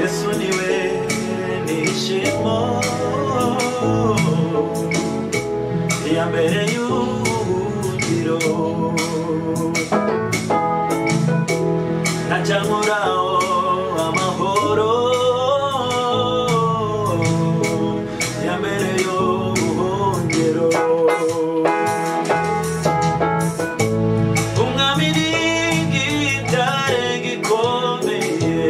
Yesu niwe nishimo ya mbere y'ubuhungiro ntajya-nkoraho amahoro ya mbere y'ubuhungiro umwami ni igitare gikomeye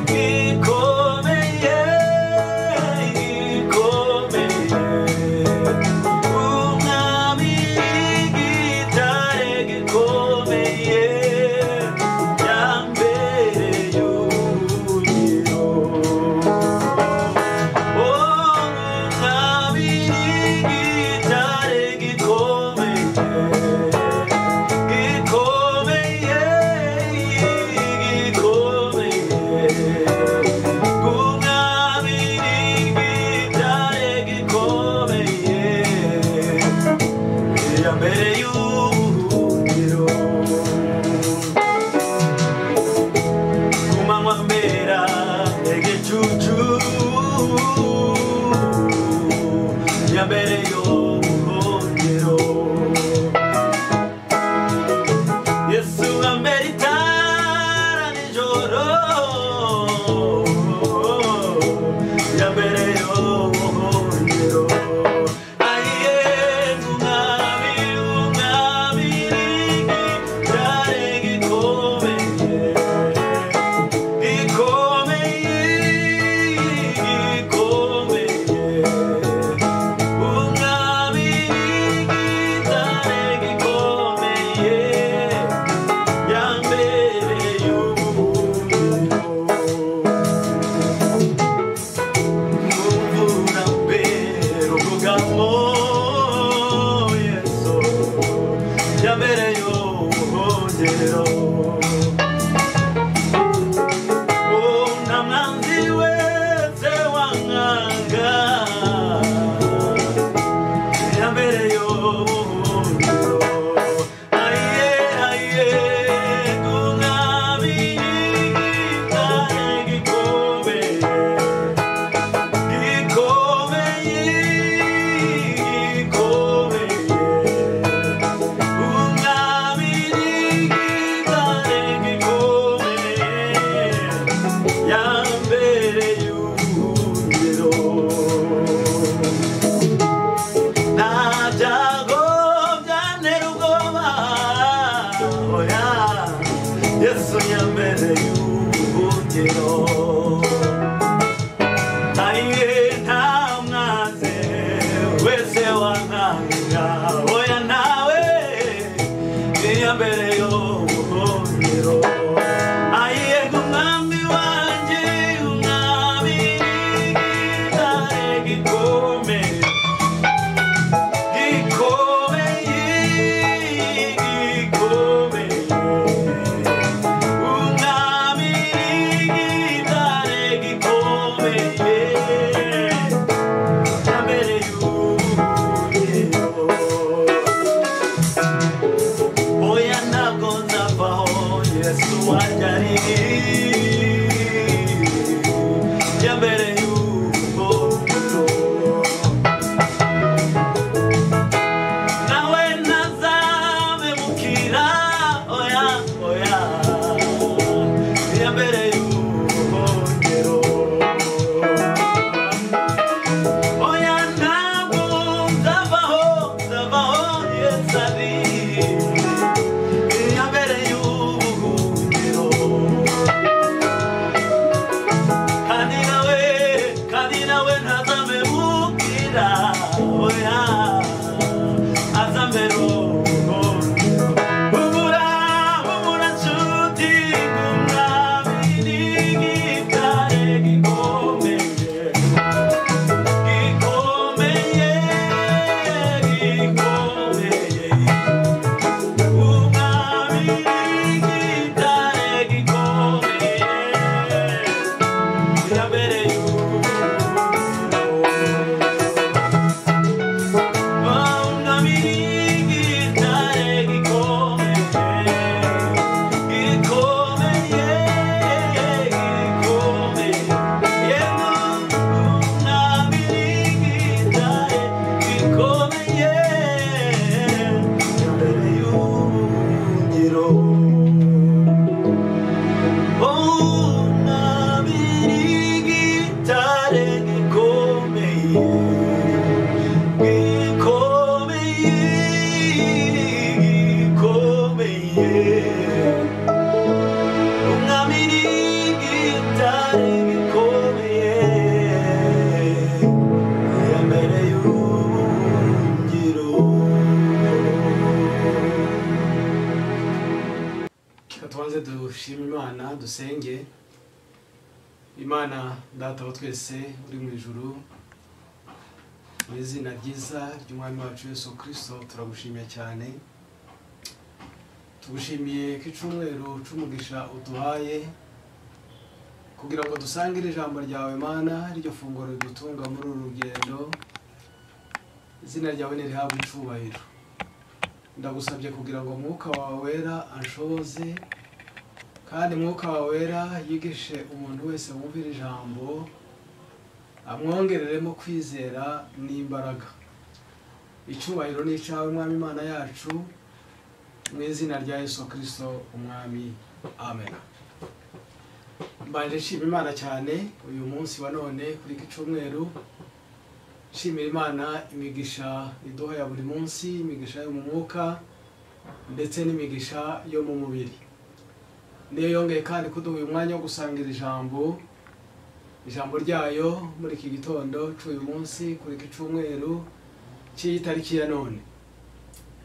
gikomeye gikomeye umwami igitare gikomeye ya mbere y'ubuhungiro umwami igitare gikomeye gikomeye gikomeye umwami igitare gikomeye ya mbere y'ubuhungiro ku manywa mbera igicucu ya mbere y'ubuhungiro Yesu ambera itara nijoro ya mbere y'ubuhungiro ayiye umwami umwami igitare gikomeye gikomeye gikomeye umwami igitare gikomeye ya mbere y'ubuhungiro mvura mbere ubwugamo Yesu ya mbere y'ubuhungiro nta mwanzi wese wankanga ya mbere y'ubuhungiro ayiye ayiye umwami igitare gikomeye gikomeye gikomeye umwami igitare gikomeye ya mbere y'ubuhungiro nta byago byantera ubwoba oya Yesu ya mbere y'ubuhungiro ayiye nta mwanzi wese wankanga oya nawe iya mbere y'ubuhungiro ayiye umwami wanjye umwami igitare gikomeye gikomeye gikomeye umwami igitare gikomeye ya mbere y'ubuhungiro oya ntabwo nzavaho Yesu wanjye ari ya mbere y'ubuhungiro nawe ntazabemukira oya oya ya mbere y'ubuhungiro oya ntabwo nzavaho nzavaho Yesu ari ya mbere y'ubuhungiro kandi nawe ntazamemukira oya azambera ubuhungiro humura humura nshuti umwami ni igitare gikomeye gikomeye gikomeye umwami ni igitare gikomeye ya mbere Dusenge. Imana Data wa twese uri mu ijuru, mu izina ryiza ry'Umwami wacu Yesu Kristo, turagushimiye cyane. Tugushimiye ko icumweru c'umugisha uduhaye kugira ngo dusangire ijambo ryawe Mana, iryo funguro ridutunga muri uru rugendo. Izina ryawe nirihabwe icubahiro. Ndagusabye kugira ngo Mwuka wawe wera anshoboze, kandi Mwuka wawe wera yigishe umuntu wese wumvira ijambo, amwongereremo kwizera n'imbaraga. Icubahiro ni icawe Mwami Imana yacu, mu izina rya Yesu Kristo Umwami, amen. Mbanje nshima Imana cyane uyu munsi wa none kuri iki cyumweru, nshimira Imana imigisha iduha ya buri munsi, imigisha yo mu mwuka ndetse n'imigisha yo mu mubiri. Niyo yongeye kandi kuduha uyu mwanya wo gusangira ijambo ryayo muri iki gitondo cy'uyu munsi kuri iki cyumweru cy'iyi tariki ya none.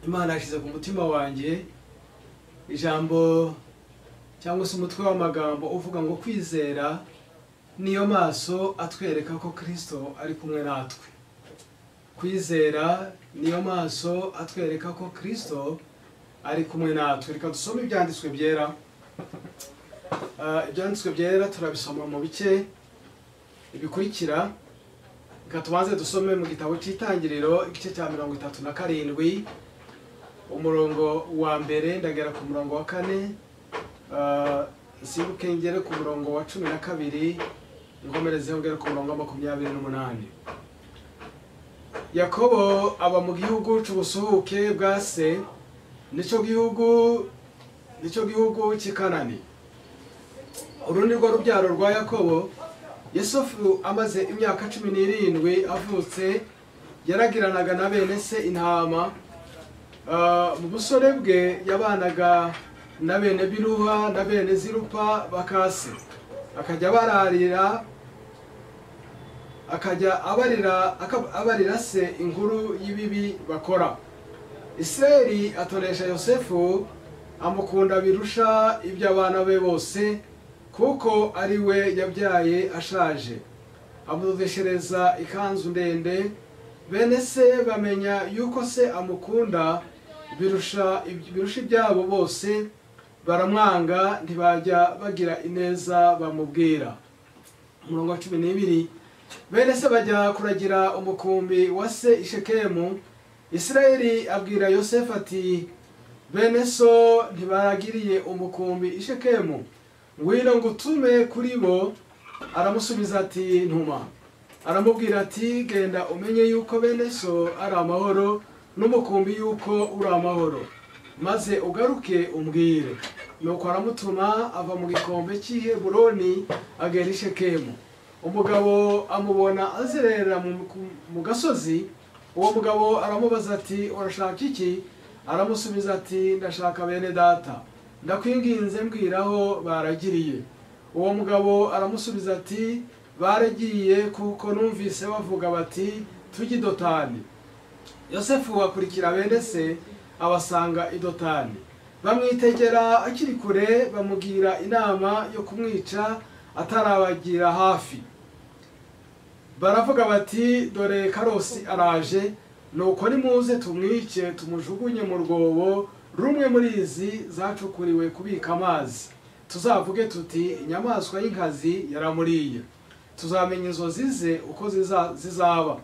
Imana yashyize ku mutima wanjye ijambo cyangwa se umutwe w'amagambo uvuga ngo kwizera niyo maso atwereka ko Kristo ari kumwe natwe. Kwizera niyo maso atwereka ko Kristo ari kumwe natwe. Reka dusome ibyanditswe byera. Ibyanditswe byera turabisoma mu bice ibikurikira. Reka tubanze dusome mu gitabo cy'Itangiriro igice cya 37 umurongo wa mbere ndagera ku murongo wa 4, nsimbuke ngere ku murongo wa 12, nkomereze ngere ku murongo wa 28. Yakobo aba mu gihugu c'ubusuhuke bwa se, nico gihugu cy'i Kanani. Uru ni rwo rubyaro rwa Yakobo. Yosefu amaze imyaka 17 avutse, yaragiranaga na bene se intama. Mu busore bwe yabanaga na bene Biruha na bene Zirupa bakase, akajya bararira, akajya abarira se inkuru y'ibibi bakora. Isirayeli atoresha Yosefu, amukunda birusha iby'abana be bose, kuko ari we yabyaye ashaje. Amudodeshereza ikanzu ndende. Bene se bamenya yuko se amukunda birusha ibyabo bose, baramwanga ntibajya bagira ineza bamubwira. Umurongo wa 12, bene se bajya kuragira umukumbi wa se i Shekemu. Isirayeli abwira Yosefu ati, bene so ntibaragiriye umukumbi i Shekemu, ngwino ngutume kuri bo. Aramusubiza ati, ntuma. Aramubwira ati, genda umenye yuko bene so ari amahoro, n'umukumbi yuko uri amahoro, maze ugaruke umbwire. Nuko aramutuma ava mu gikombe cy'i Heburoni agera i Shekemu. Umugabo amubona azerera mu gasozi. Uwo mugabo aramubaza ati, urashaka iki? Aramusubiza ati, ndashaka bene data, ndakwinginze mbwiraho baragiriye. Uwo mugabo aramusubiza ati, baragiye kuko numvise bavuga bati, tujye i Dotani. Yosefu akurikira bene se abasanga i Dotani. Bamwitegera akiri kure, bamugira inama yo kumwica atarabagira hafi. Baravuga bati, dore Karosi araje, nuko nimuze tumwice tumujugunye mu rwobo rumwe muri izi zacukuriwe kubika amazi, tuzavuge tuti inyamaswa y'inkazi yaramuriye, tuzamenya inzozi ze uko zizaba.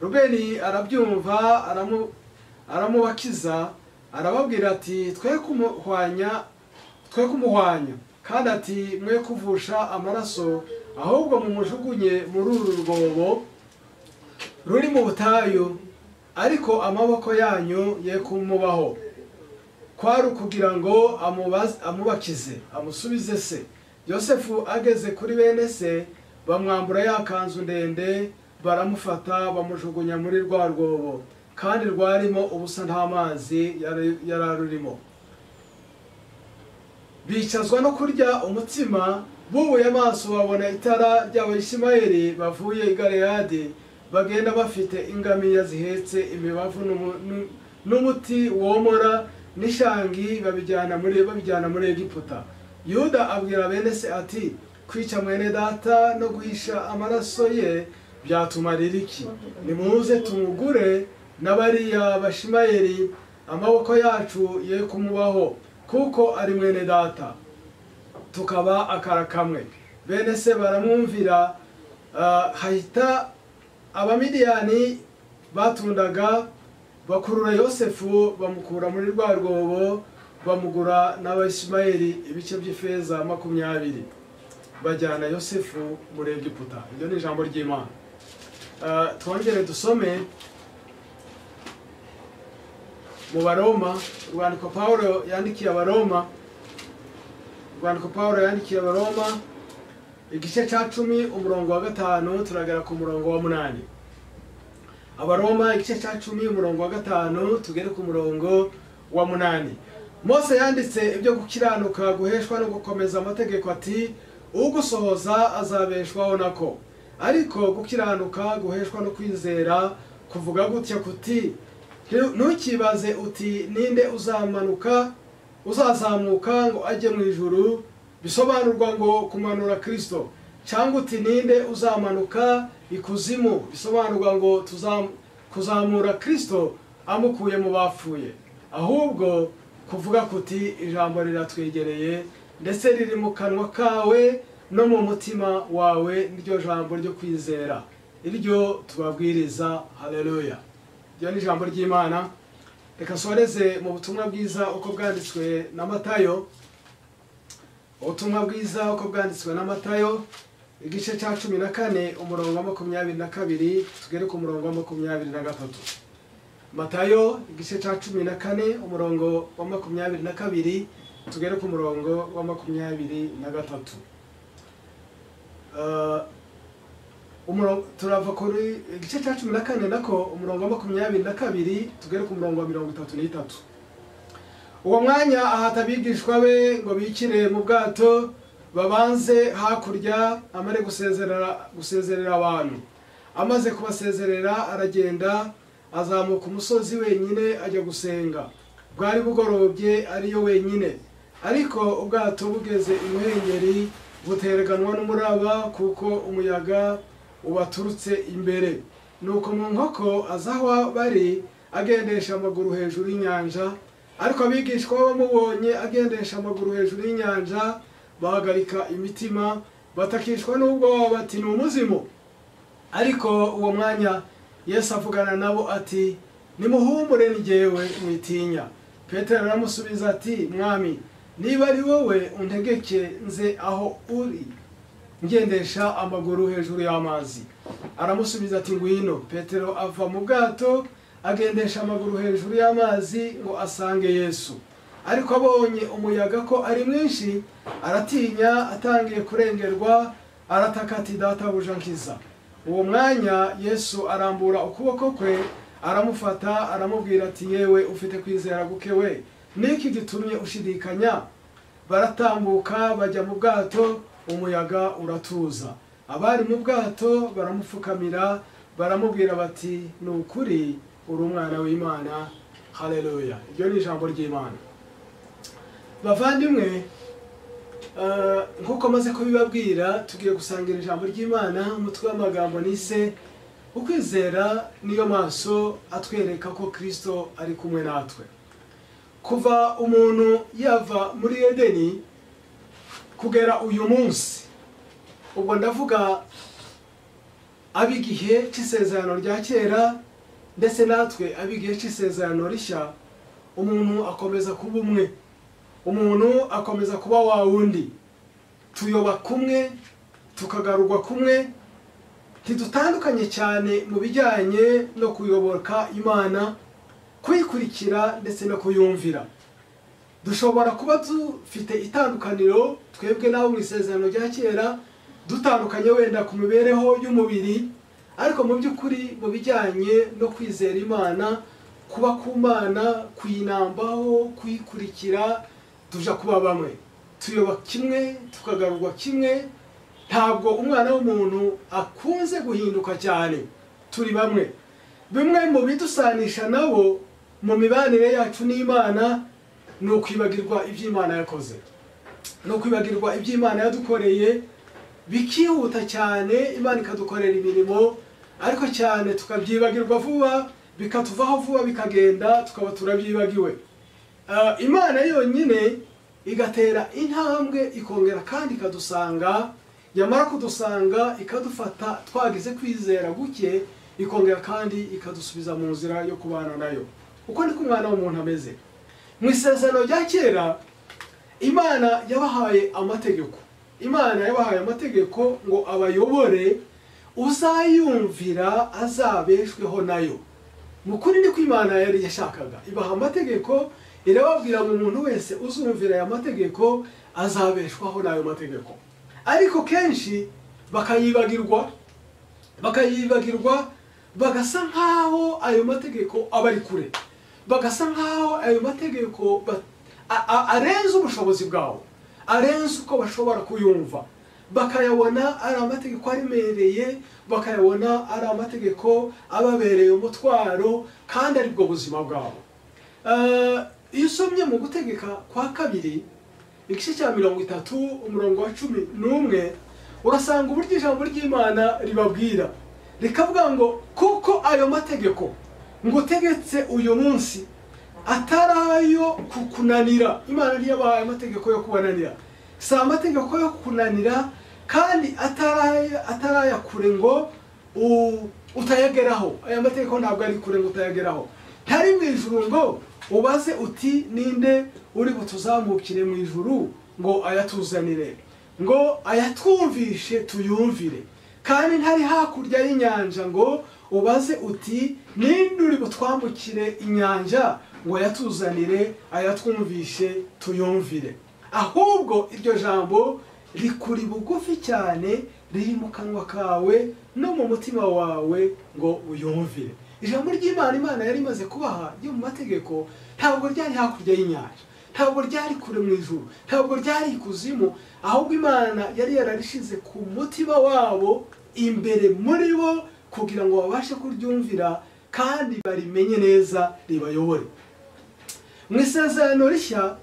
Rubeni arabyumva, aramubakiza, arababwira ati, twe kumuhwanya, kandi ati, mwe kuvusha amaraso, ahubwo mumujugunye muri uru rwobo ruri mu butayu, ariko amaboko yanyu ye kumubaho. Kwari kugira ngo amubakize, amusubize se. Yosefu ageze kuri bene se, bamwambura ya kanzu ndende, baramufata bamujugunya muri rwa rwobo, kandi rwarimo ubusa nta mazi yararurimo. Bicazwa no kurya umutsima, bubuye amaso babona itara ry'Abayishimayeli bavuye i Galeyadi, bagenda bafite ingamiya zihetse imibavu n'umuti womora n'ishangi, babijyana muri Egiputa. Yuda abwira bene se ati kwica mwene data no guhisha amaraso ye byatumarira iki? Nimuze tumugure n'abariya Bashimayeli, amaboko yacu ye kumubaho, kuko ari mwene data, tukaba akara kamwe. Bene se baramwumvira. Hahita Abamidiyani batundaga bakurura Yosefu, bamukura muri rwa rwobo, bamugura n'Abishimayeli ibice by'ifeza 20, bajyana Yosefu muri Egiputa. Iryo ni ijambo ry'Imana. Twongere dusome mu Baroma, urwandiko Pawulo yandikiye Abaroma, urwandiko Pawulo yandikiye Abaroma igice cya 10 umurongo wa 5 turagera ku murongo wa 8. Abaroma igice cya 10 umurongo wa 5 tugere ku murongo wa 8. Mose yanditse ibyo gukiranuka guheshwa no gukomeza amategeko ati ugusohoza azabeshwaho nako. Ariko gukiranuka guheshwa no kwizera kuvuga gutya kuti ntukibaze uti ninde uzamanuka uzazamuka ngo ajye mu ijuru, bisobanurwa ngo kumanura Kristo, cyangwa uti ninde uzamanuka ikuzimu, bisobanurwa ngo kuzamura Kristo amukuye mu bapfuye. Ahubwo kuvuga kuti ijambo riratwegereye, ndetse riri mu kanwa kawe no mu mutima wawe, niryo jambo ryo kwizera iryo tubabwiriza. Haleluya. Iryo ni ijambo ry'Imana. Reka soreze mu butumwa bwiza uko bwanditswe na Matayo. Ubutumwa bwiza uko bwanditswe na Matayo igice cya 14 umurongo wa 22 tugere ku murongo wa 23. Matayo igice cya 14 umurongo wa 22 tugere ku murongo wa 23. Turava kuri igice cya 14 nako umurongo wa 22 tugere ku murongo wa 33. Uwo mwanya ahata abigishwa be ngo bikire mu bwato babanze hakurya, amare gusezerera abantu. Amaze kubasezerera aragenda azamuka umusozi wenyine ajya gusenga. Bwari bugorobye ariyo wenyine, ariko ubwato bugeze imuhengeri butereganwa n'umuraba, kuko umuyaga ubaturutse imbere. Nuko mu nkoko azaho bari agendesha amaguru hejuru y'inyanja. Ariko abigishwa bamubonye agendesha amaguru hejuru y'inyanja bahagarika imitima, batakishwa n'ubwoba bati ni umuzimu. Ariko uwo mwanya Yesu avugana nabo ati nimuhumure ni jyewe, mwitinya. Petero aramusubiza ati Mwami, niba ari wowe untegeke nze aho uri ngendesha amaguru hejuru y'amazi. Aramusubiza ati ngwino. Petero ava mu bwato agendesha amaguru hejuru y'amazi ngo asange Yesu. Ariko abonye umuyaga ko ari mwinshi aratinya, atangiye kurengerwa, arataka ati databuja nkiza. Uwo mwanya Yesu arambura ukuboko kwe aramufata, aramubwira ati yewe ufite kwizera guke we, niki gitumye ushidikanya? Baratambuka bajya mu bwato, umuyaga uratuza. Abari mu bwato baramupfukamira, baramubwira bati ni ukuri uri umwana w'Imana. Haleluya. Iryo ni ijambo ry'Imana. Bavandimwe, nkuko maze kubibabwira, tugiye gusangira ijambo ry'Imana. Umutwe w'amagambo nise ukwizera niyo maso atwereka ko Kristo ari kumwe natwe. Kuva umuntu yava muri Edeni kugera uyu munsi, ubwo ndavuga abigihe cy'isezerano rya kera ndetse natwe abigihe cy'isezerano rishya, umuntu akomeza kuba umwe, umuntu akomeza kuba wa wundi. Tuyoba kumwe, tukagarurwa kumwe, ntidutandukanye cyane mu bijyanye no kuyoboka Imana, kuyikurikira ndetse no kuyumvira. Dushobora kuba dufite itandukaniro twebwe nabo mu isezerano rya kera, dutandukanye wenda ku mibereho y'umubiri, ariko mu by'ukuri mu bijyanye no kwizera Imana, kuba ku Mana, kuyinambaho, kuyikurikira, tuja kuba bamwe. Tuyoba kimwe, tukagarurwa kimwe. Ntabwo umwana w'umuntu akunze guhinduka cyane, turi bamwe. Bimwe mu bidusanisha nabo mu mibanire yacu n'Imana ni ukwibagirwa iby'Imana yakoze. no kwibagirwa iby'Imana yadukoreye bikihuta cyane. Imana ikadukorera imirimo ariko cyane tukabyibagirwa vuba, bikatuvaho vuba, bikagenda tukaba turabyibagiwe. Imana yonyine igatera intambwe ikongera kandi ikadusanga, yamara kudusanga ikadufata twagize kwizera guke, ikongera kandi ikadusubiza mu nzira yo kubana nayo. Uko niko umwana w'umuntu ameze. Mu isezerano rya kera Imana yabahaye amategeko. Imana yabahaye amategeko ngo abayobore, uzayumvira azabeshweho nayo. Mu kuri niko Imana yari yashakaga. Ibaha amategeko, irababwira ngo umuntu wese uzumvira aya mategeko azabeshwaho n'ayo mategeko. Ariko kenshi bakayibagirwa bagasa nkaho ayo mategeko abari kure, bagasa nkaho ayo mategeko arenze ubushobozi bwabo, arenze uko bashobora kuyumva. Bakayabona ari amategeko aremereye, bakayabona ari amategeko ababereye umutwaro, kandi ari bwo buzima bwabo. Iyo usomye mu Gutegeka kwa kabiri igice cya 30 umurongo wa 11, urasanga uburyo ijambo ry'Imana ribabwira rikavuga ngo kuko ayo mategeko ngutegetse uyu munsi atari ayo kukunanira. Imana ntiyabahaye amategeko yo kubananira, si amategeko yo kukunanira, kandi ataraya kure ngo utayageraho. Aya mategeko ntabwo ari kure ngo utayageraho. Ntari mu ijuru ngo ubaze uti ninde uri butuzamukire mu ijuru ngo ayatuzanire, ngo ayatwumvishe tuyumvire. Kandi ntari hakurya y'inyanja ngo ubaze uti ninde uri butwambukire inyanja ngo ayatuzanire ayatwumvishe tuyumvire. Ahubwo iryo jambo rikuri bugufi cyane, riri mu kanwa kawe no mu mutima wawe ngo uyumvire. Ijambo ry'Imana Imana yari imaze kubaha ryo mu mategeko ntabwo ryari hakurya y'inyanja, ntabwo ryari kure mu ijuru, ntabwo ryari ikuzimu, ahubwo Imana yari yararishize ku mutima wabo imbere muri bo kugira ngo babashe kuryumvira kandi barimenye neza ribayobore. Mu isezerano rishya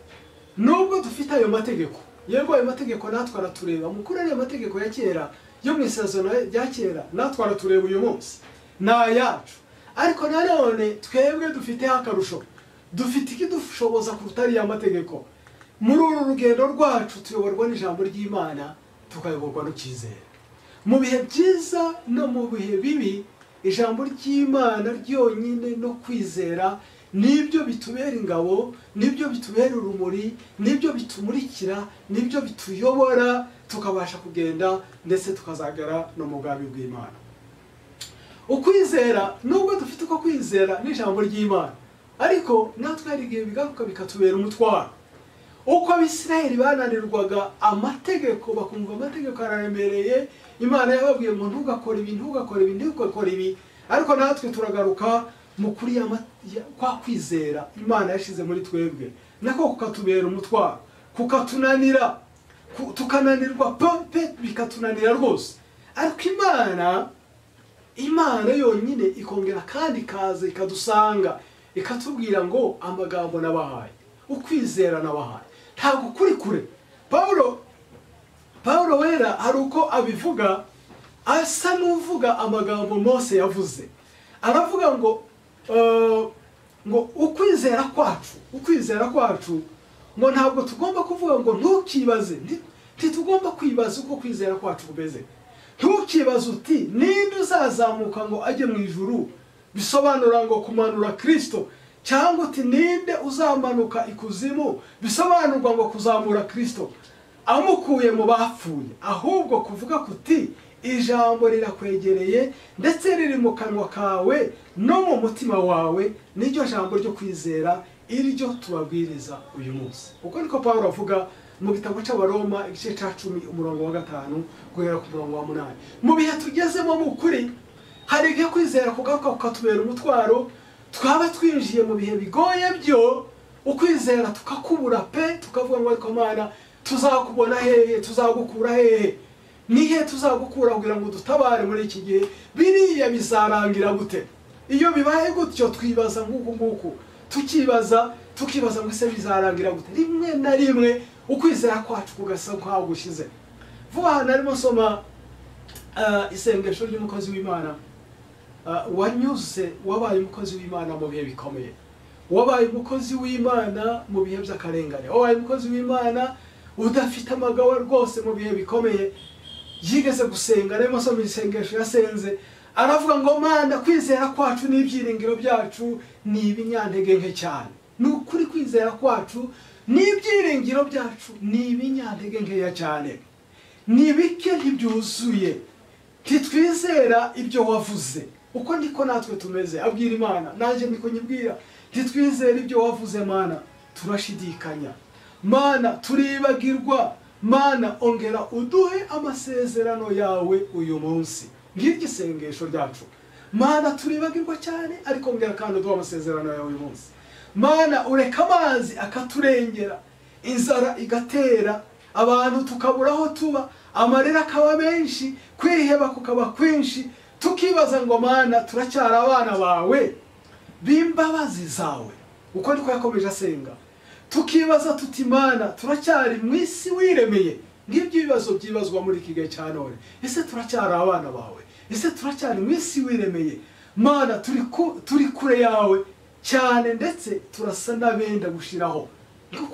nubwo dufite ayo mategeko, yego ayo mategeko natwe aratureba, mu kuri ayo mategeko ya kera yo mu isezerano rya kera natwe aratureba uyu munsi, ni ayacu. Ariko nanone twebwe dufite akarusho, dufite ikidushoboza kuruta ariya mategeko. Muri uru rugendo rwacu tuyoborwa n'ijambo ry'Imana, tukayoborwa n'icyizere. Mu bihe byiza no mu bihe bibi, ijambo ry'Imana ryonyine no kwizera nibyo bitubera ingabo, nibyo bitubera urumuri, nibyo bitumurikira, nibyo bituyobora tukabasha kugenda ndetse tukazagera no mu bwami bw'Imana. Ukwizera, nubwo dufite uko kwizera n'ijambo ry'Imana, ariko natwe hari igihe bigaruka bikatubera umutwaro. Uko Abisirayeli bananirwaga amategeko, bakumva amategeko araremereye, Imana yababwiye ngo ntugakore ibi, ntugakore ibi, ntugakore ibi, ariko natwe turagaruka mu kuri kwa kwizera Imana yashize muri twebwe, nako kukatubera umutwaro, kukatunanira, tukananirwa pe, bikatunanira rwose. Ariko Imana yonyine ikongera kandi ikaza ikadusanga, ikatubwira ngo amagambo nabahaye, ukwizera nabahaye, ntabwo kuri kure. Paulo wera hari uko abivuga, asa n'uvuga amagambo Mose yavuze. Aravuga ngo ngo ukwizera kwacu ngo ntabwo tugomba kuvuga ngo ntukibaze, ntitugomba kwibaza uko kwizera kwacu kumeze. Ntukibaze uti ninde uzazamuka ngo ajye mu ijuru, bisobanura ngo kumanura Kristo, cyangwa uti ninde uzamanuka ikuzimu, bisobanurwa ngo kuzamura Kristo amukuye mu bapfuye. Ahubwo kuvuga kuti ijambo rirakwegereye ndetse riri mu kanwa kawe no mu mutima wawe, niryo jambo ryo kwizera iryo tubabwiriza uyu munsi. Uko niko Paulo avuga mu gitabo cy'Abaroma igice cya 10 umurongo wa 5 guhera ku murongo wa 8. Mu bihe tugezemo mu kuri hari igihe kwizera kugaruka kukatubera umutwaro, twaba twinjiye mu bihe bigoye byo ukwizera tukakubura pe, tukavuga ngo ariko Mana tuzakubona hehe, tuzagukura hehe, nihe tuzagukura kugira ngo dutabare muri iki gihe, biriya bizarangira gute? Iyo bibaye gutyo twibaza nk'uku nguku, tukibaza ngo ese bizarangira gute? Rimwe na rimwe Ukwizera kwacu kugasa nkaho gushize. Vuba aha narimo nsoma isengesho ry'umukozi w'Imana wanyuze, wabaye umukozi w'Imana mu bihe bikomeye, wabaye umukozi w'Imana mu bihe by'akarengane, wabaye umukozi w'Imana udafite amagawa rwose mu bihe bikomeye. Yigeze gusenga, arimo asoma isengesho yasenze, aravuga ngo Mana, kwizera kwacu n'ibyiringiro byacu ni ibinyantege nke cyane. Ni ukuri kwizera kwacu n'ibyiringiro byacu ni ibinyantege nkeya cyane, ni bike, ntibyuzuye, ntitwizera ibyo wavuze. Uko niko natwe tumeze, abwira Imana, nanjye niko nyibwira, ntitwizera ibyo wavuze Mana, turashidikanya Mana, turibagirwa Mana, ongera uduhe amasezerano yawe uyu munsi. Ngiryo isengesho ryacu. Mana, turibagirwa cyane, ariko ongera kandi uduhe amasezerano yawe uyu munsi. Mana, ureka amazi akaturengera, inzara igatera, abantu tukabura aho tuba, amarira akaba menshi, kwiheba kukaba kwinshi, tukibaza ngo Mana, turacyari abana bawe b'imbabazi zawe. Uko niko yakomeje asenga. Tukibaza tuti Mana, turacyari mu isi wiremeye. Ngibyo ibibazo byibazwa muri iki gihe cya none. Ese turacyari abana bawe? Ese turacyari mu isi wiremeye? Mana, turi kure yawe cyane, ndetse turasa n'abenda gushiraho.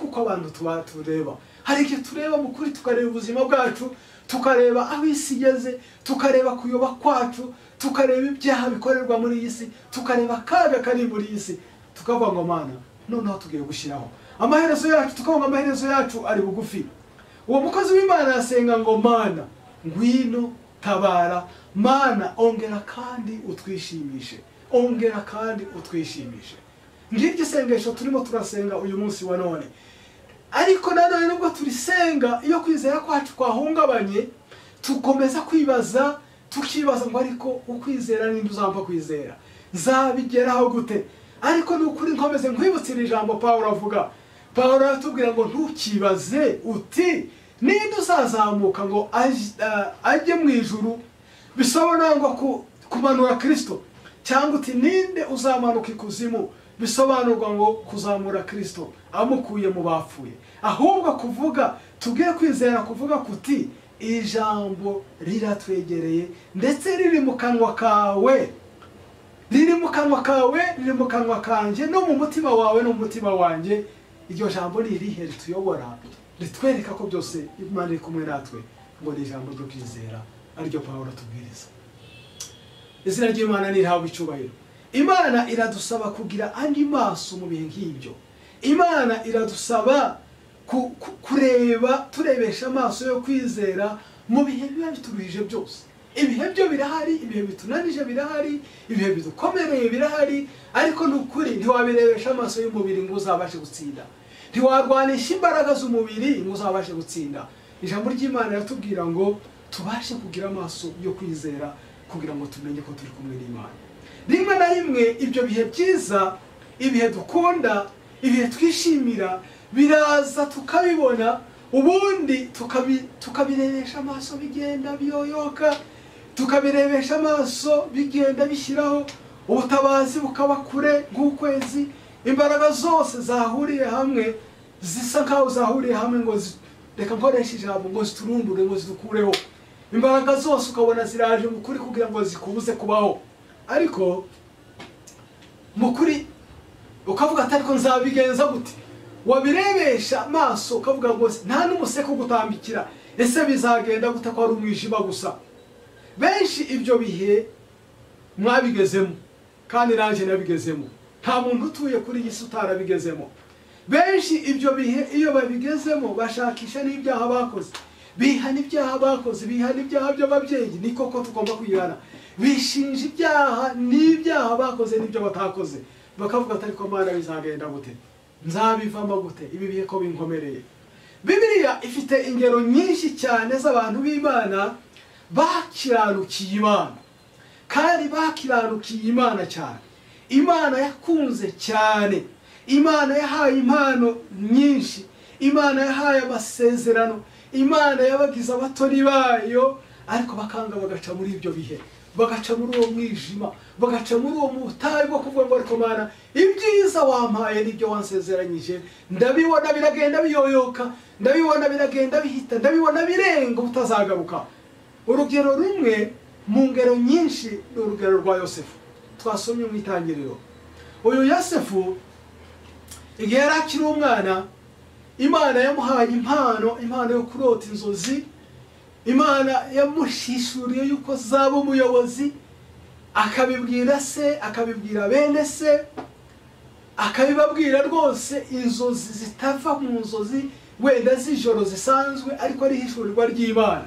Kuko abantu tuba tureba, hari igihe tureba mu kuri, tukareba ubuzima bwacu, tukareba aho isi igeze, tukareba kuyoba kwacu, tukareba ibyaha bikorerwa muri iyi si, tukareba akaga kari muri iyi si, tukavuga ngo Mana, noneho tugiye gushyiraho amaherezo yacu, tukavuga ngo amaherezo yacu ari bugufi. Uwo mukozi w'Imana yasenga ngo Mana, ngwino tabara, Mana ongera kandi utwishimishe, ongera kandi utwishimishe. Ngiryo isengesho turimo turasenga uyu munsi wa none. Ariko nanone nubwo turisenga, iyo kwizera kwacu kwahungabanye, tukomeza kwibaza, tukibaza ngo ariko ukwizera ninde uzampa kwizera, nzabigeraho gute? Ariko ni ukuri nkomeze nkwibutse ijambo Pawulo avuga. Pawulo aratubwira ngo ntukibaze uti ninde uzazamuka ngo ajye mu ijuru, bisobanura ngo kumanura Kristo, cyangwa uti ninde uzamanuka ikuzimu, bisobanurwa ngo kuzamura Kristo amukuye mu bapfuye. Ahubwo kuvuga tubwiye kwizera kuvuga kuti ijambo riratwegereye, ndetse riri mu kanwa kawe, riri mu kanwa kawe, riri mu kanwa kanjye, no mu mutima wawe no mu mutima wanjye. Iryo jambo ni irihe rituyobora, ritwereka ko byose Imana iri kumwe natwe, ngo ni ijambo ryo kwizera, ariryo Pawulo atubwiriza. Izina ry'Imana nirihabwe icyubahiro. Imana iradusaba kugira andi maso mu bihe nk'ibyo. Imana iradusaba kureba, turebesha amaso yo kwizera mu bihe biba bituruhije byose. Ibihe byo birahari, ibihe bitunanije birahari, ibihe bidukomereye birahari, ariko ni ukuri ntiwabirebesha amaso y'umubiri ngo uzabashe gutsinda, ntiwarwanisha imbaraga z'umubiri ngo uzabashe gutsinda. Ijambo ry'Imana riratubwira ngo tubashe kugira amaso yo kwizera, kugira ngo tumenye ko turi kumwe n'Imana. Rimwe na rimwe ibyo bihe byiza, ibihe dukunda, ibihe twishimira biraza tukabibona, ubundi tukabirebesha amaso bigenda biyoyoka, tukabirebesha amaso bigenda bishyiraho, ubutabazi bukaba kure nk'ukwezi, imbaraga zose zahuriye hamwe zisa nkaho zahuriye hamwe ngo reka nkoreshe ijambo ngo ziturundure, ngo zidukureho. Imbaraga zose ukabona ziraje mu kuri kugira ngo zikubuze kubaho. Ariko mu kuri ukavuga ati ariko nzabigenza gute? Wabirebesha amaso ukavuga ngo nta n'umuseko ugutambikira, ese bizagenda gute ko ari umwijima gusa? Benshi ibyo bihe mwabigezemo, kandi nanjye nabigezemo. Nta muntu utuye kuri iyi si utarabigezemo. Benshi ibyo bihe iyo babigezemo bashakisha n'ibyaha bakoze, bihana ibyaha bakoze, bihana ibyaha by'ababyeyi, ni koko tugomba kwihana, bishinja ibyaha n'ibyaha bakoze n'ibyo batakoze, bakavuga ati ariko Mana bizagenda gute, nzabivamo gute, ibi bihe ko binkomereye. Bibiliya ifite ingero nyinshi cyane z'abantu b'Imana bakiranukiye Imana, kandi bakiranukiye Imana cyane. Imana yakunze cyane, Imana yahaye impano nyinshi, Imana yahaye amasezerano, Imana yabagize abatoni bayo, Ariko bakanga, bagaca muri ibyo bihe, bagaca muri uwo mwijima, bagaca muri uwo butayu bwo kuvuga ngo ariko Mana, ibyiza wampaye n'ibyo wansezeranyije ndabibona biragenda biyoyoka, ndabibona biragenda bihita, ndabibona birenga ubutazagaruka. Urugero rumwe mu ngero nyinshi ni urugero rwa Yosefu twasomye mu itangiriro. Uyu Yosefu igihe yari akiri umwana, Imana yamuhaye impano yo kurota inzozi. Imana yamushishuriye yuko azaba umuyobozi, akabibwira se, akabibwira bene se, akabibabwira rwose inzozi zitava mu nzozi wenda z'ijoro zisanzwe, ariko ari ihishurirwa ry'Imana,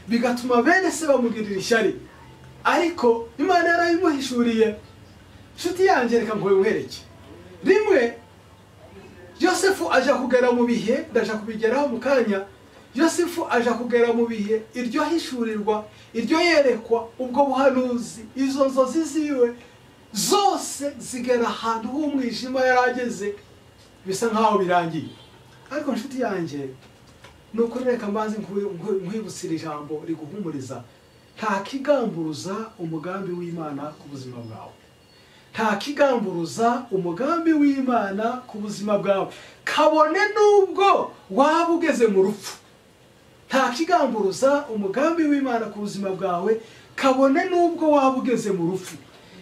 bigatuma bene se bamugirira ishyari, ariko Imana yarabimuhishuriye. Nshuti yanjye, reka nkwereke rimwe Yosefu aja kugera mu bihe, ndaja kubigeraho mu kanya. Yosefu aja kugera mu bihe iryo hishurirwa, iryo yerekwa, ubwo buhanuzi, izo nzozi ziwe zose zigera ahantu h'umwijima yarageze, bisa nkaho birangiye. Ariko nshuti yanjye, ni ukuri reka mbanze nkwibutse ijambo riguhumuriza. Nta kigamburuza umugambi w'Imana ku buzima bwawe. Nta kigamburuza umugambi w'Imana ku buzima bwawe, kabone nubwo waba ugeze mu rupfu. Nta kigamburuza umugambi w'Imana ku buzima bwawe, kabone nubwo waba ugeze mu rupfu.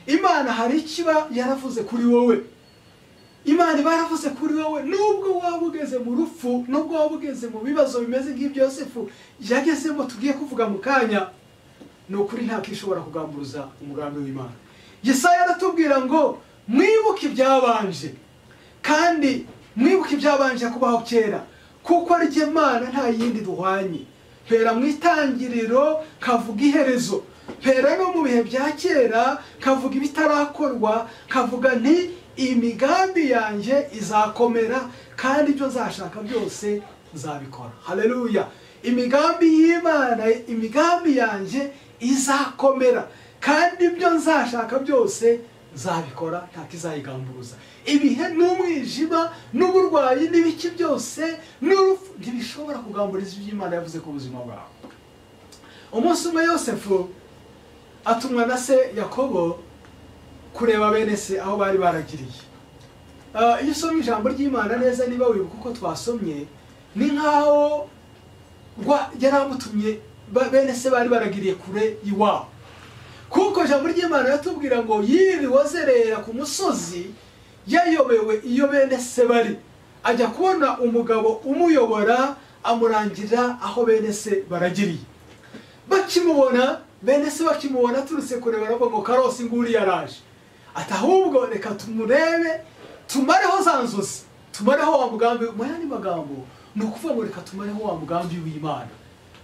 Imana hari ikiba yaravuze kuri wowe. Imana iba yaravuze kuri wowe, nubwo waba ugeze mu rupfu, nubwo waba ugeze mu bibazo bimeze nk'ibyo Yosefu yagezemo tugiye kuvuga mu kanya, ni ukuri nta kishobora kugamburuza umugambi w'Imana. Yesaya aratubwira ngo mwibuke ibyabanje, kandi mwibuke ibyabanje kubaho kera, kuko ari jye Mana nta yindi duhwanye. Mpera mu itangiriro kavuga iherezo, mpera no mu bihe bya kera kavuga ibitarakorwa, kavuga nti imigambi yanjye izakomera, kandi ibyo nzashaka byose nzabikora. Haleluya! Imigambi y'Imana, imigambi yanjye izakomera, kandi ibyo nzashaka byose nzabikora, nta kizayigamburuza. Ibihe n'umwijima n'uburwayi n'ibiki byose n'urupfu ntibishobora kugamburiza ibyo Imana yavuze ku buzima bwawe. Umunsi umwe Yosefu atumwa na se Yakobo kureba bene se aho bari baragiriye. Iyo usomye ijambo ry'Imana neza, niba wibuka uko twasomye, ni nkaho yaramutumye bene se bari baragiriye kure iwabo, kuko ijambo ry'Imana yatubwira ngo yiriwe azerera ku musozi yayobewe iyo bene se bari, ajya kubona umugabo umuyobora amurangira aho bene se baragiriye. Bakimubona bene se bakimubona aturutse kure baravuga ngo karosi nguri yaraje, ati ahubwo reka tumurebe tumareho za nzozi, tumareho wa mugambi. Mu yandi magambo ni ukuvuga ngo reka tumareho wa mugambi w'Imana,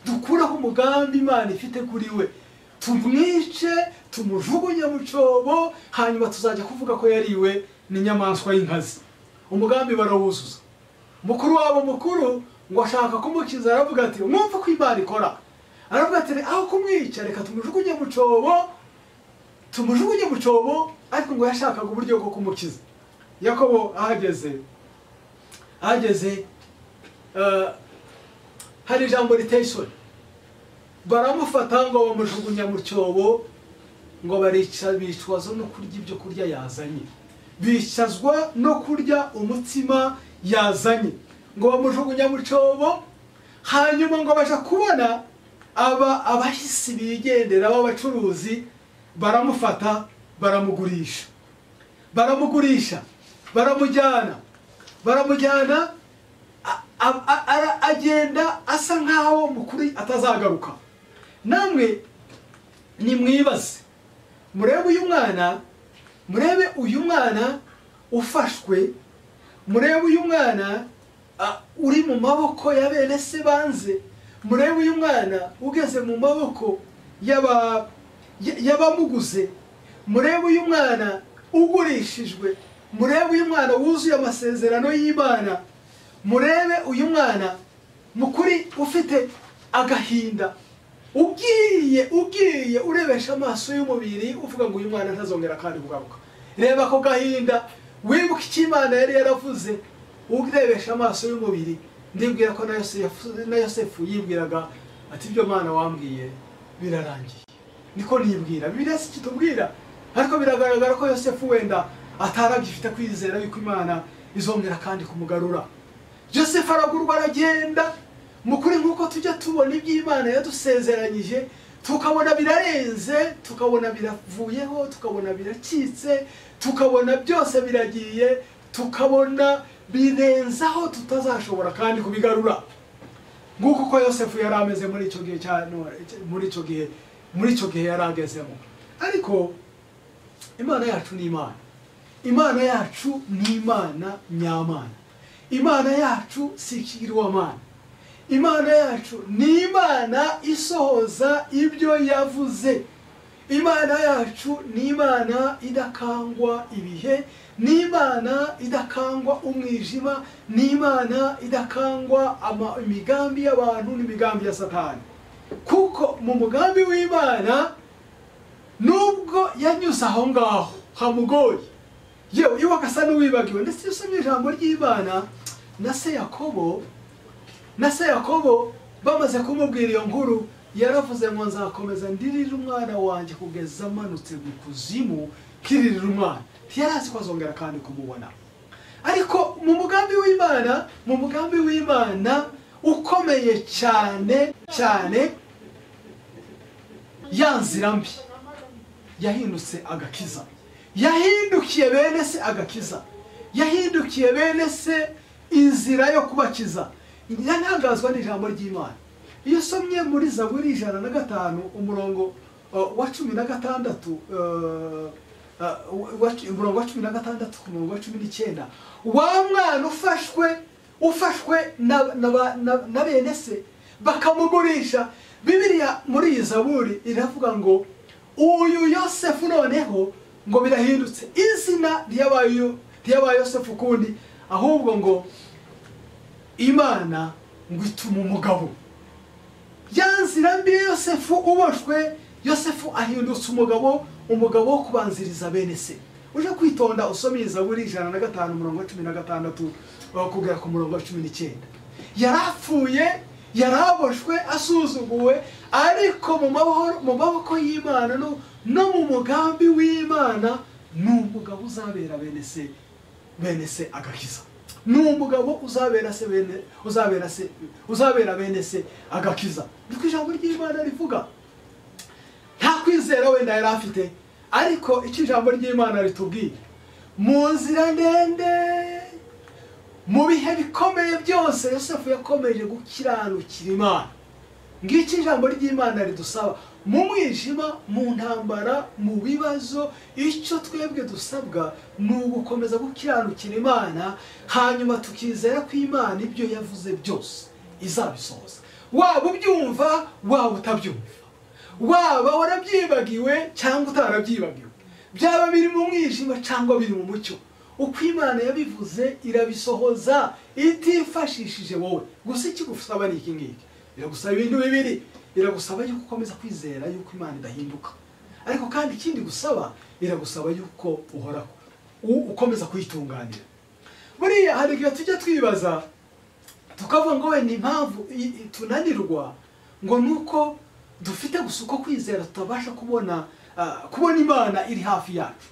dukureho umugambi Imana ifite kuri we, tumwice, tumujugunye mu cyobo, hanyuma tuzajya kuvuga ko yariwe n'inyamaswa y'inkazi. Umugambi barawuzuza. Mukuru wabo mukuru ngo ashaka kumukiza, aravuga ati mwumve ko Imana ikora, aravuga ati aho kumwica reka tumujugunye mu cyobo, tumujugunye mu cyobo. Ariko ngo yashakaga uburyo bwo kumukiza. Yakobo ahageze hari ijambo riteye isoni, baramufata ngo bamujugunya mu cyobo, ngo barica, bicwazo no kurya ibyo kurya yazanye, bicazwa no kurya umutsima yazanye, ngo bamujugunya mu cyobo. Hanyuma ngo baja kubona abahisi bigendera b'abacuruzi, baramufata baramugurisha, baramujyana agenda asa nkaho mukuri atazagaruka. Namwe nimwibaze, murebe uyu mwana, murebe uyu mwana ufashwe, murebe uyu mwana uri mu maboko ya bene se banze, murebe uyu mwana ugeze mu maboko y'abamuguze, murebe uyu mwana ugurishijwe, murebe uyu mwana wuzuye amasezerano y'Imana, murebe uyu mwana mukuri ufite agahinda, ugiye urebesha amaso y'umubiri uvuga ngo uyu mwana ntazongera kandi kugaruka. Reba ako gahinda, wibuke icyo Imana yari yaravuze, urebesha amaso y'umubiri. Ndibwira ko na Yosefu yibwiraga ati ibyo Mana wambwiye birarangiye, niko nibwira. Bibiliya si kitubwira, ariko biragaragara ko Yosefu wenda ataragifite kwizera yuko Imana izongera kandi kumugarura. Yosefu aragurwa aragenda. Mukuri nkuko tujya tubona iby'Imana yadusezeranyije, tukabona birarenze, tukabona biravuyeho, tukabona biracitse, tukabona byose biragiye, tukabona birenzaho tutazashobora kandi kubigarura. Nguko uko Yosefu yari ameze muri icyo gihe cya muri icyo gihe yari agezemo. Ariko Imana yacu ni Imana. Imana yacu ni Imana nyamana. Imana yacu si ikigirwamana. Imana yacu ni Imana isohoza ibyo yavuze. Imana yacu ni Imana idakangwa ibihe, ni Imana idakangwa umwijima, ni Imana idakangwa imigambi y'abantu n'imigambi ya Satani. Kuko mu mugambi w'Imana, nubwo yanyuze aho ngaho hamugoye, yewe iwe agasa n'uwibagiwe. Ndetse iyo usomye ijambo ry'Imana, na se Yakobo bamaze kumubwira iyo nkuru, yaravuze ngo nzakomeza ndirire umwana wanjye kugeza amanutse mu kuzimu, kiririra umwana. Ntiyarazi ko azongera kandi kumubona. Ariko mu mugambi w'Imana, mu mugambi w'Imana ukomeye cyane cyane, ya nzira mbi yahindutse agakiza. Yahindukiye bene se agakiza. Yahindukiye bene se inzira yo kubakiza. Ntangazwa n'ijambo ry'Imana. Iyo usomye muri Zaburi 105 umurongo wa 16, umurongo wa 16 ku murongo wa 19, wa mwana ufashwe na bene se bakamugurisha. Bibiliya muri iyi Zaburi iravuga ngo uyu Yosefu noneho ngo birahindutse, izina ryabaye Yosefu kundi, ahubwo ngo Imana ngo ituma umugabo. Ya nzira mbi Yosefu uboshwe, Yosefu ahindutse umugabo, umugabo wo kubanziriza bene se. Uje kwitonda usome Zaburi 105 umurongo wa 16 kugera ku murongo wa 19. Yarapfuye, yaraboshwe, asuzuguwe, ariko mu maboko y'Imana no mu mugambi w'Imana ni umugabo uzabera bene se agakiza. Ni umugabo uzabera bene se agakiza. Niko ijambo ry'Imana rivuga. Nta kwizera wenda yari afite, ariko icyo ijambo ry'Imana ritubwira, mu nzira ndende, mu bihe bikomeye byose, Yosefu yakomeje gukiranukira Imana. Ngiki ijambo ry'Imana ridusaba mu mwijima, mu ntambara, mu bibazo, icyo twebwe dusabwa ni ugukomeza gukiranukira Imana, hanyuma tukizera ko Imana ibyo yavuze byose izabisohoza. Waba ubyumva, waba utabyumva, waba warabyibagiwe cyangwa utarabyibagiwe, byaba biri mu mwijima cyangwa biri mu mucyo, uko Imana yabivuze irabisohoza itifashishije wowe. Gusa ikigusaba ni iki ngiki, iragusaba ibintu bibiri. Iragusaba yuko ukomeza kwizera yuko Imana idahinduka, ariko kandi ikindi gusaba, iragusaba yuko uhoraho ukomeza kuyitunganira. Buriya hari igihe tujya twibaza tukavuga ngo wenda impamvu tunanirwa ngo nuko dufite gusa uko kwizera tutabasha kubona Imana iri hafi yacu.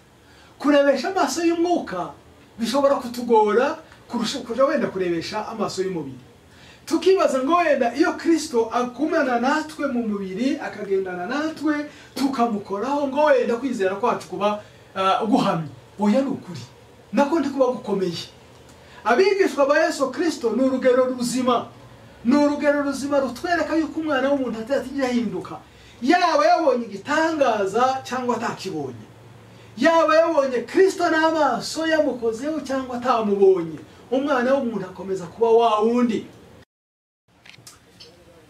Kurebesha amaso y'umwuka bishobora kutugora kurusha kuja wenda kurebesha amaso y'umubiri. Tukibaza ngo wenda iyo Kristo agumana natwe mu mubiri, akagendana natwe, tukamukoraho, ngo wenda kwizera kwacu kuba guhamye. Oya, ni ukuri nako ndi kuba gukomeye. Abigishwa ba Yesu Kristo ni urugero ruzima, ni urugero ruzima rutwereka yuko umwana w'umuntu atajya ahinduka, yaba yabonye igitangaza cyangwa atakibonye, yaba yabonye Kristo n'amaso yamukozeho cyangwa atamubonye, umwana w'umuntu akomeza kuba wa wundi.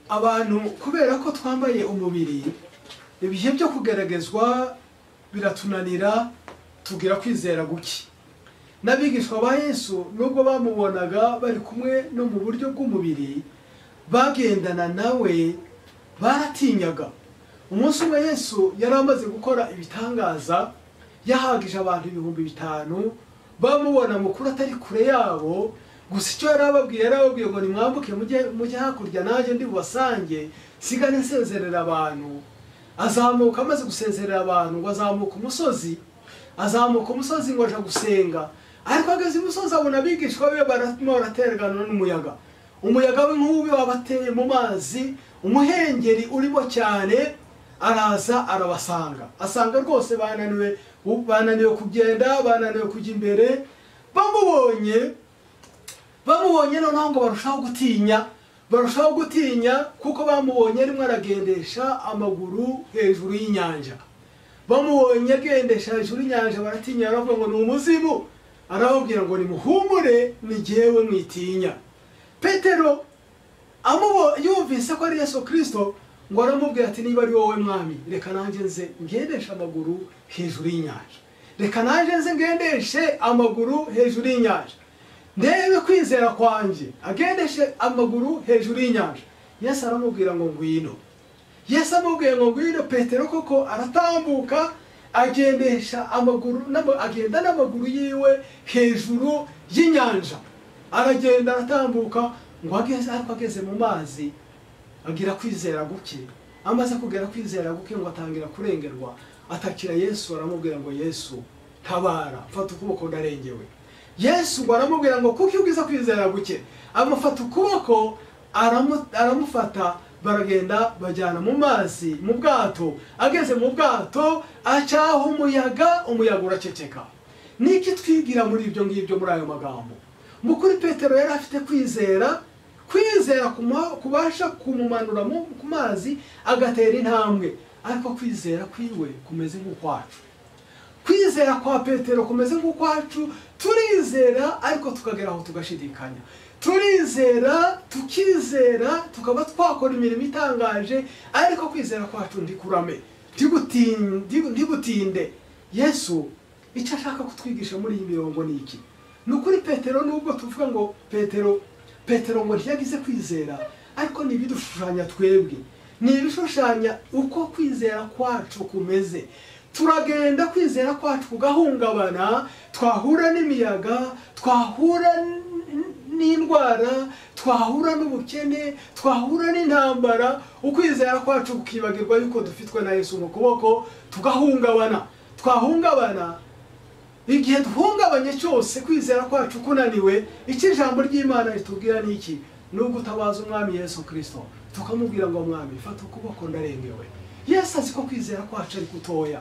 Abantu kubera ko twambaye umubiri, ibihe byo kugeragezwa biratunanira, tugira kwizera guke. N'abigishwa ba Yesu nubwo bamubonaga bari kumwe no mu buryo bw'umubiri, bagendana nawe baratinyaga. Umunsi umwe Yesu yari amaze gukora ibitangaza, yahagije abantu 5000, bamubona mukuru atari kure yabo. Gusa icyo yarababwiye, yarababwiye ngo nimwambuke mujye hakurya, nanjye ndi bubasange, sigane nsezerera abantu. Azamuka amaze gusezerera abantu ngo azamuka umusozi ngo aja gusenga. Ariko ageze imusozi abona abigishwa be barimo baraterganwa n'umuyaga. Umuyaga w'inkubi wabateye mu mazi, umuhengeri urimo cyane, araza arabasanga. Asanga rwose bananiwe kugenda, bananiwe kujya imbere. Bamubonye noneho ngo barushaho gutinya kuko bamubonye arimo aragendesha amaguru hejuru y'inyanja. Bamubonye agendesha hejuru y'inyanja baratinya, baravuga ngo ni umuzimu. Arababwira ngo nimuhumure, ni jyewe mwitinya. Petero yumvise ko ari Yesu Kristo, ngo aramubwira ati niba ari wowe mwami, reka nanjye nze ngendeshe amaguru hejuru y'inyanja. Reka nanjye nze ngendeshe amaguru hejuru y'inyanja, ndebe kwizera kwanjye, agendeshe amaguru hejuru y'inyanja. Yesu aramubwira ngo ngwino. Yesu amubwiye ngo ngwino, Petero koko aratambuka agendesha amaguru, agenda n'amaguru yiwe hejuru y'inyanja. Aragenda aratambuka ngo ageze, ariko ageze mu mazi agira kwizera guke. Amaze kugera kwizera guke ngo atangira kurengerwa, atakira Yesu aramubwira ngo Yesu tabara, mfata ukuboko ndarengewe. Yesu ngo aramubwira ngo kuki ugize kwizera guke? Amufata ukuboko aramufata, baragenda bajyana mu mazi mu bwato. Ageze mu bwato acaho umuyaga, umuyaga uraceceka. Niki twigira muri ibyo ngibyo, muri ayo magambo? Mukuri Petero yari afite kwizera kubasha kumumanura ku mazi agatera intambwe, ariko kwizera kwiwe kumeze nk'ukwacu. Kwizera kwa Petero kumeze nk'ukwacu, turizera ariko tukagera aho tugashidikanya. Turizera, tukizera, tukaba twakora imirimo itangaje, ariko kwizera kwacu ndikurame, ndigutinde. Yesu icyo ashaka kutwigisha muri iyi mirongo ni iki? Ni ukuri Petero, nubwo tuvuga ngo Petero ngo ntiyagize kwizera, ariko ni ibidushushanya twebwe, ni ibishushanya uko kwizera kwacu kumeze. Turagenda kwizera kwacu kugahungabana, twahura n'imiyaga, twahura n'indwara, twahura n'ubukene, twahura n'intambara, ukwizera kwacu kukibagirwa yuko dufitwe na Yesu mu kuboko, tugahungabana. Twahungabana, igihe duhungabanye cyose kwizera kwacu kunaniwe, icyo ijambo ry'Imana ritubwira ni iki? Ni ugutabaza Umwami Yesu Kristo, tukamubwira ngo Mwami fata ukuboko ndarengewe. Yesu azi ko kwizera kwacu ari kutoya.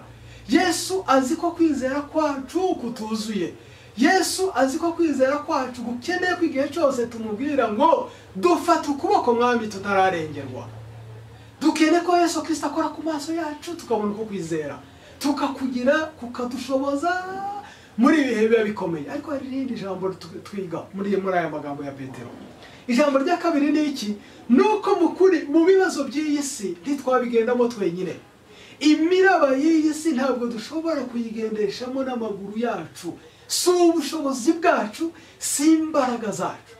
Yesu azi ko kwizera kwacu kutuzuye. Yesu azi ko kwizera kwacu gukeneye ko igihe cyose tumubwira ngo dufata ukuboko Mwami tutararengerwa. Dukeneye ko Yesu Kristo akora ku maso yacu tukabona uko kwizera, tukakugira kukadushoboza muri ibihe biba bikomeye. Ariko hari irindi jambo twiga muri aya magambo ya Petero. Ijambo rya kabiri ni iki? Nuko mukuri mu bibazo by'iyi si ntitwabigendamo twenyine. Imiraba y'iyi si ntabwo dushobora kuyigendeshamo n'amaguru yacu, si ubushobozi bwacu, si imbaraga zacu.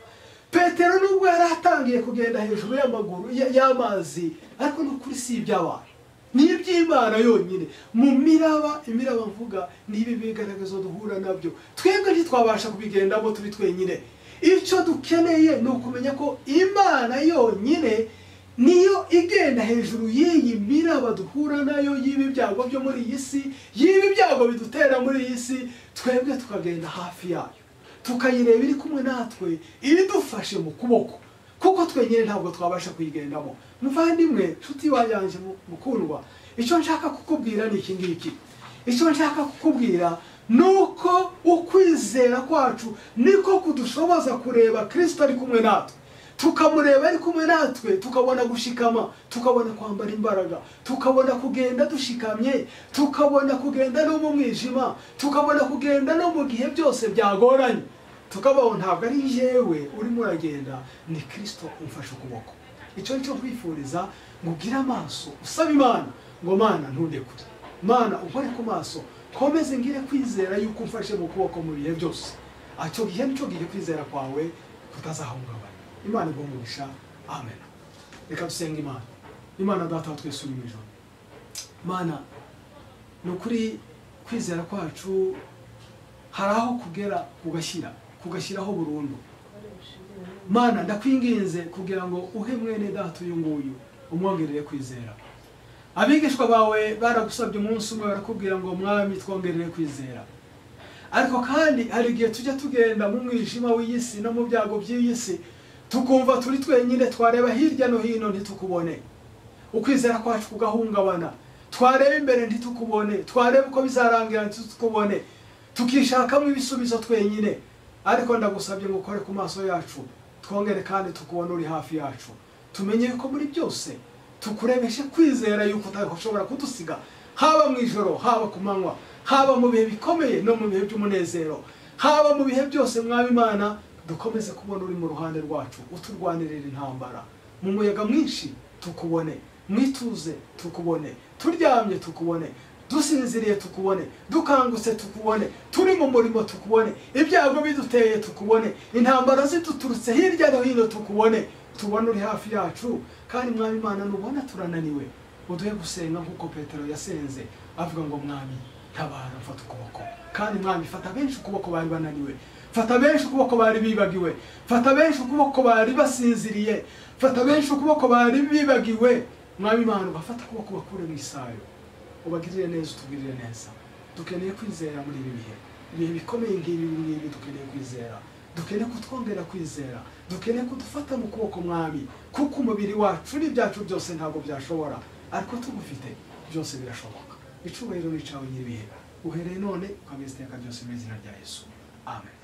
Petero nubwo yari atangiye kugenda hejuru y'amaguru y'amazi, ariko n'ukuri si iby'abantu, ni iby'Imana yonyine. Mu miraba, imiraba mvuga ni ibi bigaragazo duhura nabyo, twebwe ntitwabasha kubigendamo turi twenyine. Icyo dukeneye ni ukumenya ko Imana yonyine niyo igenda hejuru y'iyi miraba duhura nayo, y'ibi byago byo muri iyi si, y'ibi byago bidutera muri iyi si, twebwe tukagenda hafi yayo, tukayireba iri kumwe natwe, idufashe mu kuboko, kuko twenyine ntabwo twabasha kuyigendamo. Muvandimwe, nshuti yanjye mukundwa, icyo nshaka kukubwira ni iki ngiki. Icyo nshaka kukubwira nuko ukwizera kwacu niko kudushoboza kureba Kristo ari kumwe natwe, tukamureba ari kumwe natwe, tukabona gushikama, tukabona kwambara imbaraga, tukabona kugenda dushikamye, tukabona kugenda no mu mwijima, tukabona kugenda no mu gihe byose byagoranye, tukabaho ntabwo ari jewe urimo uragenda, ni Kristo umfashe ukuboko. Icyo nicyo nkwifuriza, ngo ugire amaso usaba Imana ngo Mana ntundekure, Mana unkore ku maso, komeze ngire kwizera yuko umfashe mu kuboko mu bihe byose. Icyo gihe nicyo gihe kwizera kwawe kutazahungabana. Imana iguhe umugisha. Amen. Reka dusenge Imana. Imana Data wa twese uri mu ijuru, Mana, ni ukuri kwizera kwacu hari aho kugera kugashyiraho burundu. Mana, ndakwinginze kugira ngo uhe mwene data uyu nguyu umwongerere kwizera. Abigishwa bawe baragusabye umunsi umwe barakubwira ngo mwami twongerere kwizera. Ariko kandi hari igihe tujya tugenda mu mwijima w'iyi si no mu byago by'iyi si, tukumva turi twenyine, twareba hirya no hino ntitukubone, ukwizera kwacu kugahungabana, twareba imbere ntitukubone, twareba uko bizarangira ntitukubone, tukishakamo ibisubizo twenyine. Ariko ndagusabye ngo ukore ku maso yacu, twongere kandi tukubone uri hafi yacu, tumenye yuko muri byose tukurebeshe kwizera yuko utashobora kudusiga, haba mu ijoro, haba ku manywa, haba mu bihe bikomeye no mu bihe by'umunezero, haba mu bihe byose. Mwami Imana, dukomeze kubona uri mu ruhande rwacu, uturwanirira intambara. Mu muyaga mwinshi tukubone, mwituze tukubone, turyamye tukubone, dusinziriye tukubone, dukangutse tukubone, turi mu murimo tukubone, ibyago biduteye tukubone, intambara ziduturutse hirya no hino tukubone, tubone uri hafi yacu. Kandi Mwami Imana, nubona turananiwe, uduhe gusenga nk'uko Petero yasenze avuga ngo mwami ntabara, mfata ukuboko. Kandi mwami, fata benshi ukuboko bari bananiwe, fata benshi ukuboko bari bibagiwe, fata benshi ukuboko bari basinziriye, fata benshi ukuboko bari bibagiwe. Mwami Imana, ubafate ukuboko bakure mu isayo, ubagirire neza, utugirire neza. Dukeneye kwizera muri ibi bihe, ibihe bikomeye nk'ibi ngibi. Dukeneye kwizera, dukeneye kutwongera kwizera, dukeneye kudufata mu kuboko mwami, kuko umubiri wacu n'ibyacu byose ntabwo byashobora, ariko tugufite byose birashoboka. Icubahiro ni icawe nyiribihe, uhereye none ukageza iteka ryose, mu izina rya Yesu, amen.